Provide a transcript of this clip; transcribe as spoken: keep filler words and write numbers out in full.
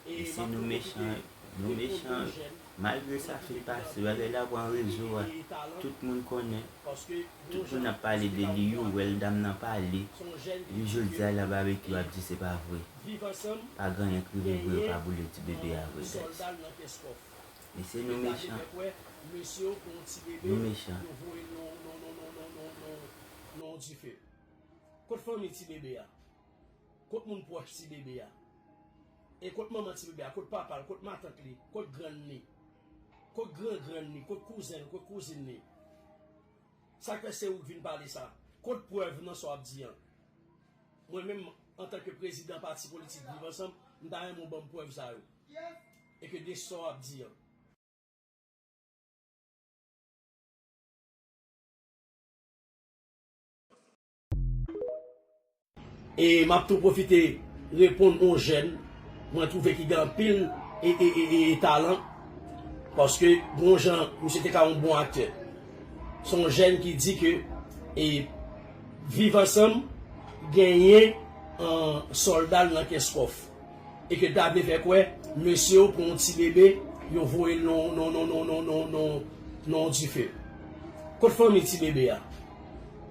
Mesye, nou mechan, nou mechan. Malgre sa fin pase, bagay la pran rezo a. Tout moun konnen. Tout moun ap pale de li, yo wè l, dam nan pale. Epi jodi a la, Babekyou ap di se pa vre. Pa gen anyen k rive vre, yo pa boule ti bebe a vre, guys. Mesye, nou mechan. Nou mechan. Kot fanmi ti bebe a? Kot moun pwòch ti bebe a? E kot manman ti bebe a? Kot papa l? Kot matant li? Kot grann li? Kot gran grann li? Kot kouzen l? Kot kouzin li? Sa k fè se ou k vin pale sa? Kot prèv nan sa w ap di an? Mwen menm, antanke prezidan pati politik Viv Ansanm, m ta renmen w ban m prèv sa yo. E ke de sa w ap di an. E m ap tou pwofite reponn yon jèn mwen twouve ki gen anpil e, e, e, e talan, paske gon jan misye te ka yon bon aktè. Se yon jèn ki di ke e, Viv Ansanm genyen an sòlda l nan Kenskòf. E ke l ta vle fè kwè mesye yo pran yon ti bebe, yo voye l nan yon dife. Kot fanmi ti bebe a?